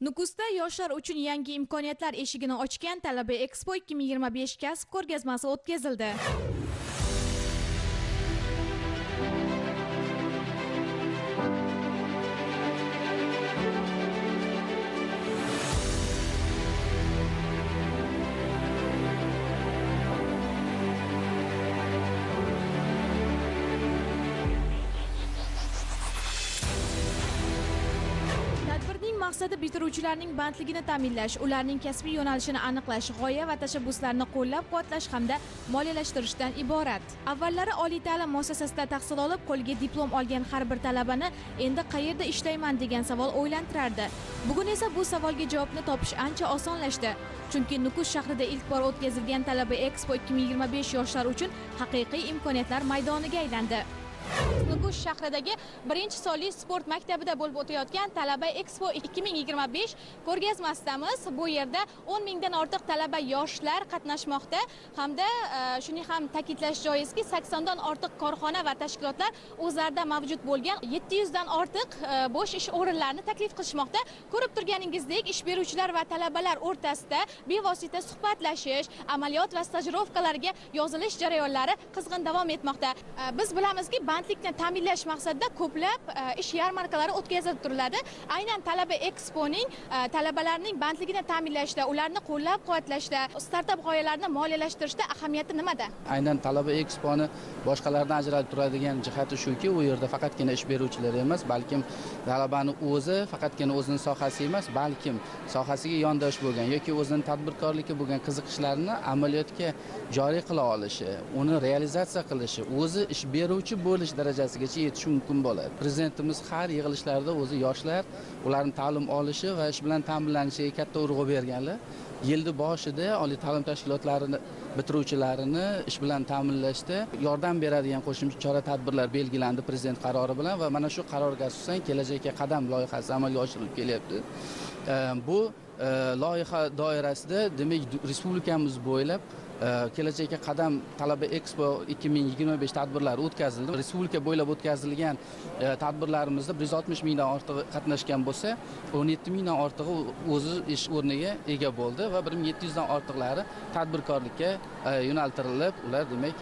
Nukusda yoshlar uchun yangi imkoniyatlar eshigini ochgan Talaba Expo 2025 kasb ko'rgazmasi o'tkazildi. Maqsadi bitiruvchilarning bandligini ta'minlash, ularning kasbiy yo'nalishini aniqlash, g'oya va tashabbuslarini qo'llab-quvvatlash hamda moliyalashtirishdan iborat. Avvallari oliy ta'lim muassasasida tahsil olib, qo'lga diplom olgan har bir talabani endi qayerda ishlayman degan savol o'ylantirardi. Bugun esa bu savolga javobni topish ancha osonlashdi. Chunki Nukus shahrida ilk bor o'tkazilgan Talaba Expo 2025 yoshlar uchun haqiqiy imkoniyatlar maydoniga aylandi. Nukus shahridagi 1-sonli sport maktabida bo'lib o'tayotgan Talaba Expo 2025 ko'rgazmasidamiz. Bu yerda 10 mingdan ortiq talaba yoshlar qatnashmoqda hamda shuni ham ta'kidlash joizki, 80 dan ortiq korxona va tashkilotlar o'zlarida mavjud bo'lgan 700 dan ortiq bo'sh ish o'rinlarini taklif qilishmoqda. Ko'rib turganingizdek, ish beruvchilar va talabalar o'rtasida bevosita suhbatlashish, amaliyot va stajirovkalarga yozilish jarayonlari qizg'in davom etmoqda. Biz bilamizki, bandlikni ta'minlash maqsadida ko'plab ish yarmarkalari o'tkazilib turiladi. Aynan Talaba Exponing talabalarning bandligini ta'minlashda, ularni qo'llab-quvvatlashda, startap g'oyalarini moliyalashtirishda ahamiyati nimada? Aynan Talaba Exponi boshqalardan ajralib turadigan jihati shuki, u yerda faqatgina ish beruvchilar emas, balkim talabani o'zi faqatgina o'zining sohasi emas, balkim sohasiga yondosh bo'lgan yoki o'zining tadbirkorlikka bo'lgan qiziqishlarini amaliyotga joriy qila olishi, uni realizatsiya qilishi, o'zi ish beruvchi bo'lish darajasigacha yetishi mumkin bo'ladi. Prezidentimiz har yig'ilishlarda o'zi yoshlar, ularning ta'lim olishi va ish bilan ta'minlanishiga katta urg'u berganlar. Yilni boshida oliy ta'lim tashkilotlarini bitiruvchilarini ish bilan ta'minlashda yordam beradigan qo'shimcha chora-tadbirlar belgilandi prezident qarori bilan va mana shu qarorga asosan Kelajakka qadam loyihasi amalga oshirilib kelyapti. Bu loyiha doirasida demak respublikamiz bo'ylab Kelajakka qadam Talaba Expo 2025 tadbirlari o'tkazildi. Respublika bo'ylab o'tkazilgan tadbirlarimizda 160 mingdan ortig'i qatnashgan bo'lsa, 17 mingdan ortig'i o'zi ish o'rniga ega bo'ldi va 1700 dan ortiqlari tadbirkorlikka yo'naltirilib, ular demak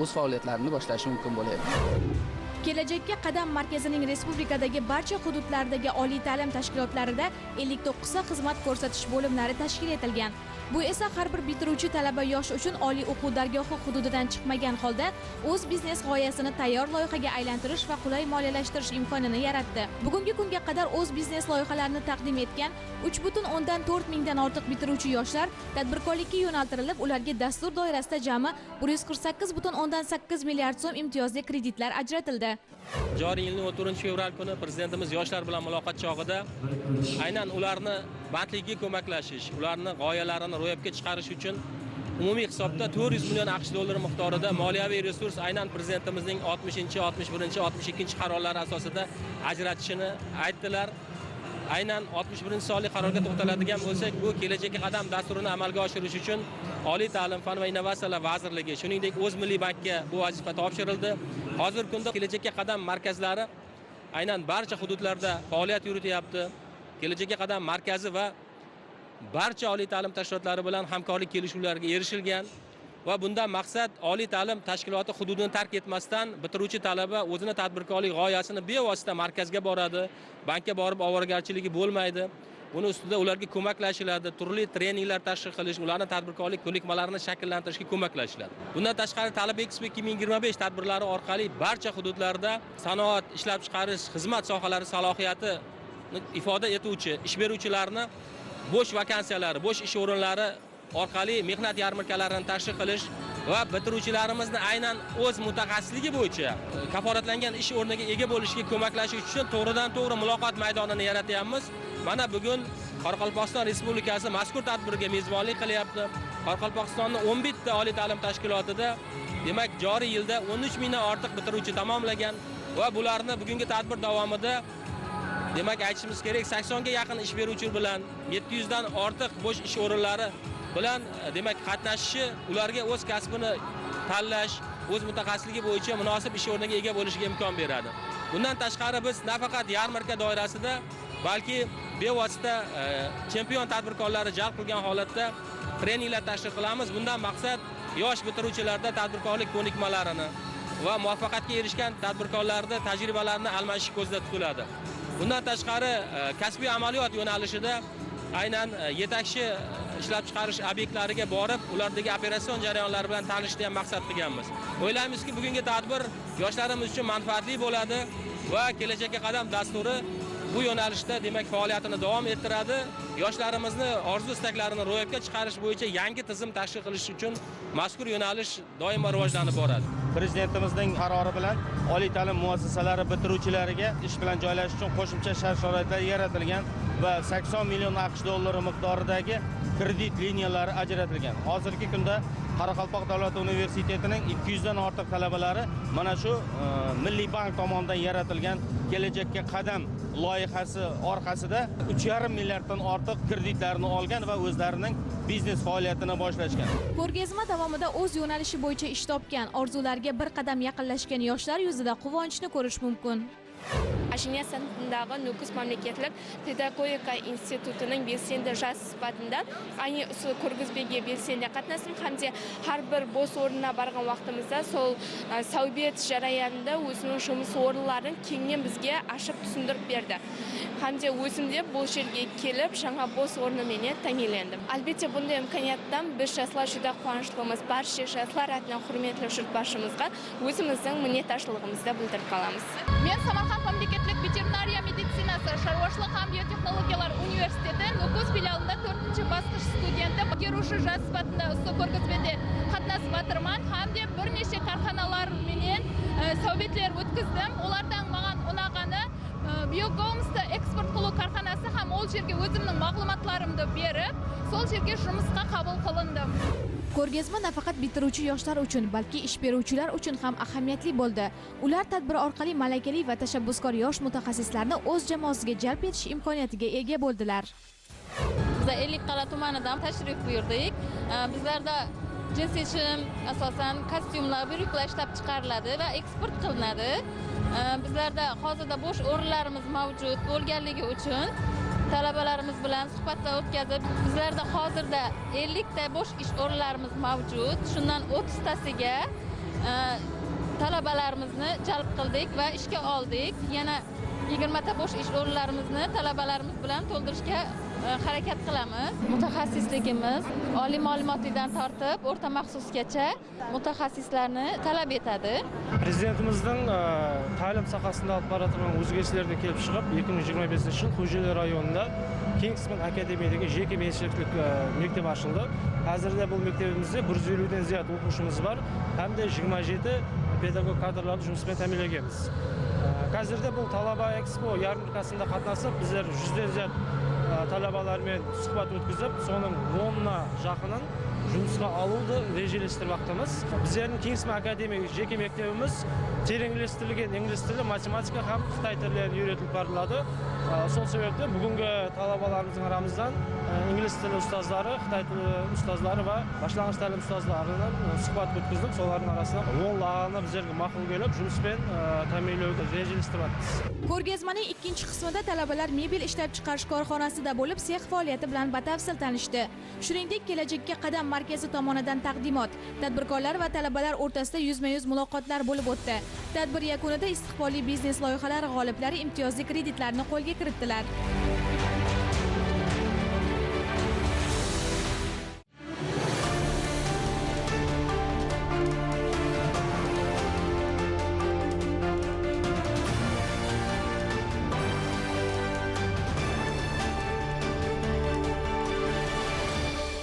o'z faoliyatlarini boshlashi mumkin bo'lyapti. Kelajakka qadam markazining respublikadagi barcha hududlardagi oliy ta'lim tashkilotlarida 59 ta xizmat ko'rsatish bo'limlari tashkil etilgan. Bu esa har bir bitiruvchi talaba yosh uchun oliy o'quv dargohi hududidan chiqmagan holda o'z biznes g'oyasini tayyor loyihaga aylantirish va qulay moliyalashtirish imkonini yaratdi. Bugungi kunga qadar o'z biznes loyihalarini taqdim etgan 3,4 mingdan ortiq bitiruvchi yoshlar tadbirkorlikka yo'naltirilib, ularga dastur doirasida jami 148,8 milliard so'm imtiyozli kreditlar ajratildi. Joriy yilning 14 fevral kuni prezidentimiz yoshlar bilan muloqot chog'ida aynan ularni bandligiga ko'maklashish, ularni g'oyalarini ro'yobga chiqarish uchun umumiy hisobda 400 million AQSh dollari miqdorida moliyaviy resurs aynan prezidentimizning 60, 61, 62 qarorlari asosida ajratishini aytdilar. Aynan 61 sonli qarorga to'xtaladigan bo'lsak, bu Kelajakka qadam dasturini amalga oshirish uchun Oliy ta'lim, fan va innovatsiyalar vazirligi, shuningdek O'z Milliy bankka bu vazifa topshirildi. Hozirgi kunda Kelajakka qadam markazlari aynan barcha hududlarda faoliyat yurityapti. Kelajakka qadam markazi va barcha oliy ta'lim tashkilotlari bilan hamkorlik kelishuvlariga erishilgan va bundan maqsad oliy ta'lim tashkiloti hududini tark etmasdan bitiruvchi talaba o'zini tadbirkorlik g'oyasini bevosita markazga boradi, bankka borib ovoragarchiligi bo'lmaydi. Buni ustida ularga ko'maklashiladi, turli treninglar tashkil qilish, ularning tadbirkorlik ko'nikmalarini shakllantirishga ko'maklashiladi. Bundan tashqari Talaba Expo 2025 tadbirlari orqali barcha hududlarda sanoat, ishlab chiqarish, xizmat sohalari salohiyatini ifoda etuvchi ish beruvchilarni bo'sh vakansiyalari, bo'sh ish o'rinlari orqali mehnat yarmarkalarini tashkil qilish va bitiruvchilarimizni aynan o'z mutaxassisligi bo'yicha kafolatlangan ish o'rniga ega bo'lishiga ko'maklashish uchun to'g'ridan-to'g'ri muloqot maydonini yaratyapmiz. Mana bugun Qoraqalpog'iston Respublikasi mazkur tadbirga mezbonlik qilyapti. Qoraqalpog'istonning 11 ta oliy ta'lim tashkilotida demak joriy yilda 13 mingdan ortiq bitiruvchi tamomlagan va bularni bugungi tadbir davomida demak aytishimiz kerak 80 ga yaqin ish beruvchi bilan 700 dan ortiq bo'sh ish o'rinlari bilan demak qatnashishi ularga o'z kasbini tanlash, o'z mutaxassisligi bo'yicha munosib ish o'rniga ega bo'lishiga imkon beradi. Bundan tashqari biz nafaqat yarmarka doirasida, balki bevosita chempion tadbirkorlarni jalb qilgan holatda treninglar tashkil qilamiz. Bundan maqsad yosh bitiruvchilarda tadbirkorlik ko'nikmalarini va muvaffaqiyatga erishgan tadbirkorlarning tajribalarini almashish ko'zda tutiladi. Bundan tashqari kasbiy amaliyot yo'nalishida aynan yetakchi ishlab chiqarish obyektlariga borib, ulardagi operatsion jarayonlar bilan tanishishni ham maqsad qilganmiz. O'ylaymizki, bugungi tadbir yoshlarimiz uchun manfaatli bo'ladi va Kelajakka qadam dasturi bu yo'nalishda demak faoliyatini davom ettiradi. Yoshlarimizni orzu istaklarini ro'yobga chiqarish bo'yicha yangi tizim tashkil qilish uchun mazkur yo'nalish doimo rivojlanib boradi. Prezidentimizning qarori bilan oliy ta'lim muassasalari bitiruvchilariga ish bilan joylashish uchun qo'shimcha shart-sharoitlar yaratilgan va 80 million AQSh dollari miqdoridagi kredit liniyalari ajratilgan. Hozirgi kunda Qoraqalpoq davlat universitetining 200 dan ortiq talabalari mana shu Milliy bank tomonidan yaratilgan Kelajakka qadam loyihasi orqasida 3,5 milliarddan ortiq kreditlarni olgan va o'zlarining biznes faoliyatini boshlashgan. Ko'rgazma davomida o'z yo'nalishi bo'yicha ish topgan, orzularga bir qadam yaqinlashgan yoshlar yuzida quvonchni ko'rish mumkin. Ajiniyaz san'atındağı Nukus Mamlaketlik Pedagogika institutining belsendi jas sifatida ayni usul ko'rgazmaga belsendi qatnashdim hamda har bir bo'sh o'rnina borgan vaqtimizda sol savbet jarayonida o'zining жұмыс o'rinlarini kengnen bizga ashib tushuntirib berdi. Hamda o'zimda bu yerga kelib жаңа bo'sh o'rni menen ta'minlandim. Albatta bunday imkoniyatdan biz yoshlar juda quvonchimiz. Barcha yoshlar atidan hurmatli yurtboshimizga o'zimizning minnatdorchiligimizni bildirib qolamiz. Men Samarqand Mamlaketlik veterinariya meditsinasi, шаруашылық һәм биотехнологиялар университеті Nukus filialында 4-басқыш студенті беруші жас сыпатында осы көргізбеде қатынасып жатырмын. Һәм де бірнеше карханаларменен сәубетлер өткіздім. Олардан маған ұнағаны биогумусты экспорт қылу карханасы һәм ол жерге өзімнің мағлұматларымды беріп, сол жерге жұмысқа қабыл қылындым. Ko'rgazma nafaqat bitiruvchi yoshlar uchun, balki ish beruvchilar uchun ham ahamiyatli bo'ldi. Ular tadbir orqali malakali va tashabbuskor yosh mutaxassislarni o'z jamoasiga jalb etish imkoniyatiga ega bo'ldilar. Biz Ellikqal'a tumanidan tashrif buyurdik. Bizlarda jinsi shim, asosan kostyumlar, buyruqlar ishlab chiqariladi va eksport qilinadi. Bizlarda hozirda bo'sh o'rinlarimiz mavjud bo'lganligi uchun talabalarimiz bilan suhbatlar o'tkazib, bizlarda hozirda 50 ta bo'sh ish o'rinlarimiz mavjud. Shundan 30 tasiga talabalarimizni jalb qildik va ishga oldik. Yana 20 ta bo'sh ish o'rinlarimizni talabalarimiz bilan to'ldirishga harakat qilamiz. Mutaxassisligimiz oliy ma'lumotlidan tortib o'rta maxsusgacha mutaxassislarni talab etadi. Prezidentimizning ta'lim sohasida olib borayotgan o'zgarishlardan kelib chiqib, 2025-yil Xo'jayli rayonida Kingsman akademiyadagi jeke menshiklik maktab ochildi. Hozirda bu maktabimizda 150 dan ziyod o'quvchimiz bor hamda 27 pedagog kadrlarni жұмыс bilan ta'minlaganmiz. Hozirda bu Talaba Expo yarmarkasida qatnashib, bizlar 100 dan ziyod talabalarмен сұхбат өткізіп, соның 10-на жақынын жұмысқа алуды режелестірмектеміз. Біздердің Kingsman Академия жеке мектебіміз тереңлестірілген инглиз тілі, математика һәм қытай тілдерін үйретіліп барылады. Сол себепті бүгінгі талабаларымыздың арамыздан инглиз тілі ұстаздары, қытай тілі ұстаздары ва башлангыч тәлім ұстаздарынан сұхбат өткіздік. Солардың арасынан 10-лағаны біздерге мақұл келіп, жұмыспен ta'minlауді режелестірмекпіз. Ko'rgazmaning ikkinchi qismida talabalar mebel ishlab chiqarish korxonasida bo'lib, sex faoliyati bilan batafsil tanishdi. Shuningdek, Kelajakka qadam markazi tomonidan taqdimot, tadbirkorlar va talabalar o'rtasida yuzma-yuz muloqotlar bo'lib o'tdi. Tadbir yakunida istiqbolli biznes loyihalari g'oliblari imtiyozli kreditlarni qo'lga kiritdilar.